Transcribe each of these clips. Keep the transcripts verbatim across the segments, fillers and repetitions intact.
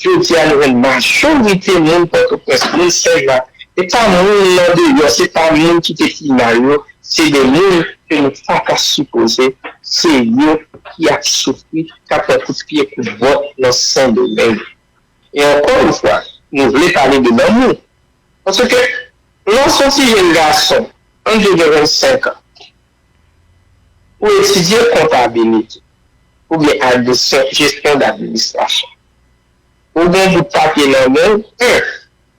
Jodi a, nou jwenn majorite moun Pòtoprens, moun Senmak, se pa moun nan deyò, se pa moun ki te pi mal yo, se de moun ke nou pa ka sipoze, se yo ki ap soufri, k ap pran kout pye, kout bòt nan Sendomeng. E ankò yon fwa, nou vle pale de lanmou. Paske, lè w se yon ti jèn gason, ann di w gen vennsenk an, ou etidye kontabilite, oubyen admisyon, jesyon d administrasyon. Ou gen yon bout papye nan men w, en,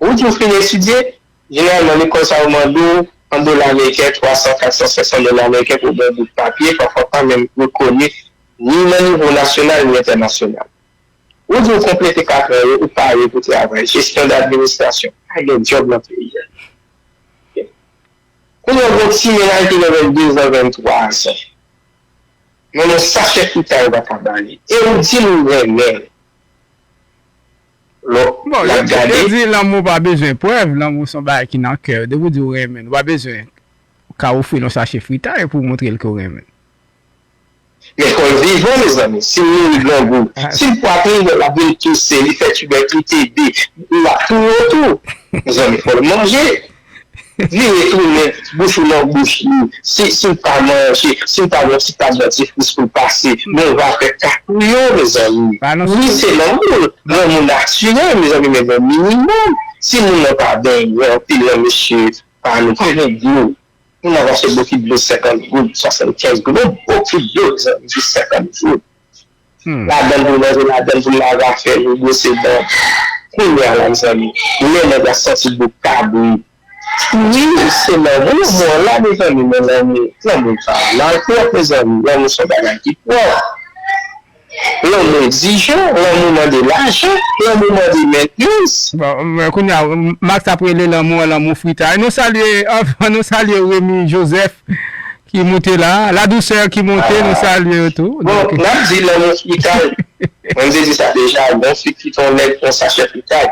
ou di w fin etidye, jeneralman, lekòl sa yo mande w an dola ameriken, twa san, kat san, senk san dola ameriken pou w gen yon bout papye, pafwa pa menm rekoni, ni nan nivo nasyonal, ni entènasyonal. Ou di w konplete kat an yo, ou pare pou travay. Jesyon d administrasyon. Pa gen djòb nan peyi a. Kounye a, w gen yon ti mennaj ki gen vennde zan, venntwa zan. Men yon sachè fritay ou pa ka ba li. E ou di l ou renmen l. Lò, bon, l ap gade. Yo di lanmou pa bezwen prèv, lanmou se yon bagay ki nan kè. Depi w di w renmen l, ou pa bezwen ka ofri l yon sachè fritay pou w montre l ke w renmen l. Men fò l vivan, mezanmi. Si l mouri grangou, si l pwatrin, l ap vin touse, li fè tibèk, li tede, l ap touye w tou. Mezanmi, fò l manje. Vire tounen, bouch ou nan bouch li. Si, si l pa manje, si l pa bwè, si l pa bwè ti fris pou l pase, men l va fè katouyon, mezanmi. Wi, se lanmou, lanmou natirèl, mezanmi, men bon minimòm. Si moun nan pa benyen anpil nan mesye pa nou, pa gen dlo. Moun nan va se bokit dlo senkant goud, swasannkenz goud, yon bokit dlo, mezanmi, jis senkant goud. Ladann pou manje, ladann pou lave afè nou, bwose dan. Kounye a la, mezanmi, lè nèg la santi bouch kabrit. Wi, se lanmou, lanmou an la, mezanmi, men lanmou, lanmou pa mal pwòp, mezanmi. Lanmou se yon bagay ki pwòp. Lanmou egzijan, lanmou mande lajan, lanmou mande mentnans. Bon, men kounye a, Max ap rele lanmou an lanmou fritay. Nou salye, anfen, nou salye Remy Joseph ki moute la. La Douceur ki moute, nou salye yo tou. Bon, n ap di lanmou fritay. Mwen, m te di sa deja, gon fi ki kite yon nèg pran sachè fritay.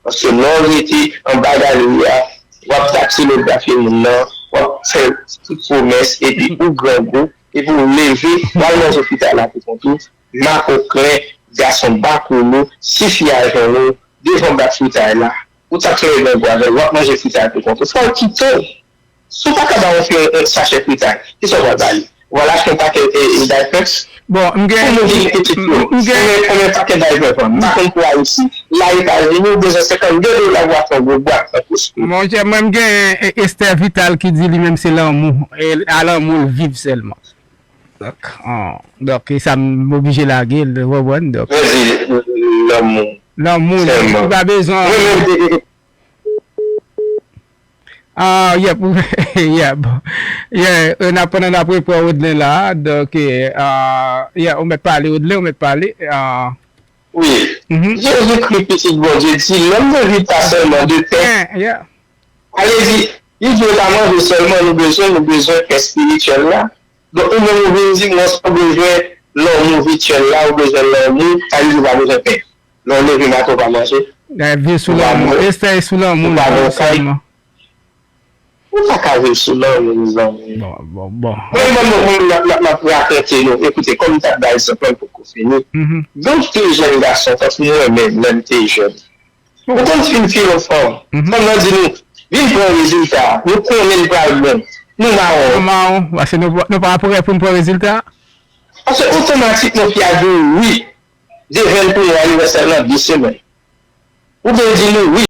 Paske lè w rete anba galri a, w ap daktilografye moun nan, w ap fè tout pwomès, epi ou grangou, epi w leve, w al manje fritay la pou kont ou, makoklen, gason bakoulou, si fi a jwenn ou, devan bak fritay la, ou t ap fè grangou avè l, w ap manje fritay pou kont ou, fò l kite w. Si w pa ka ba yon fi yon, yon sachè fritay, kisa w pral ba li? Ou pral achte yon pakèt, e, e, diapers? Bon, m gen, pou moun ki gen pitit yo, m gen, konbyen, konbyen pakèt diapers vann? M pa konn pou Ayiti, la Etazini, ou bezwen senkannde dola pou achte yon gwo bwat nan Costco. Monchè, mwen, m gen, e, Esther Vital ki di li menm se lanmou. E a lanmou l viv sèlman. Donk, an, donk, e sa m oblije lage l, w konprann? Donk, mwen di, lanmou. Lanmou, sèlman. Ou pa bezwen. Mwen menm, e, e, e, Ah, yep, yep. Yeah, e, n ap, pandan n ap repran Rodlen la, donk, e, ah, yeah, ou mèt pale, Rodlen, ou mèt pale. Ah. Wi. Mhm. Jezikri, Pitit Bondye, di, lòm ne vit pa sèlman de pen. Pen, yeah. Ale di, li di, e pa manje sèlman nou bezwen, nou bezwen pen espirityèl la. Donk, ou menm ou vin di m, non, sa w bezwen lanmou vityèl la, ou bezwen lanmou, sa vle di ou pa bezwen pen. Lè w leve maten, ou pa manje. Viv sou lanmou. Esther sou lanmou, sèlman. Ou pa ka viv sou lanmou, mezanmi. Bon, bon, bon. Mwen, mwen, mwen, mwen, m ap, m ap, m ap rakonte nou. Ekoute, kòm m t ap bay egzanp lan, m poko fini. Mhm. Donk, de jèn gason, tankou mwen menm, lè m te jèn. Ou konn fin fè yon fanm. Mhm. Fanm nan di nou, vin pran rezilta. Nou konnen l pral bon. Nou mawon. Nou mawon, paske nou, nou pa prè pou n pran rezilta. Paske otomatikman, fi a di w wi. Deven l pou yon anivèsè nan de semèn. Oubyen l di nou wi.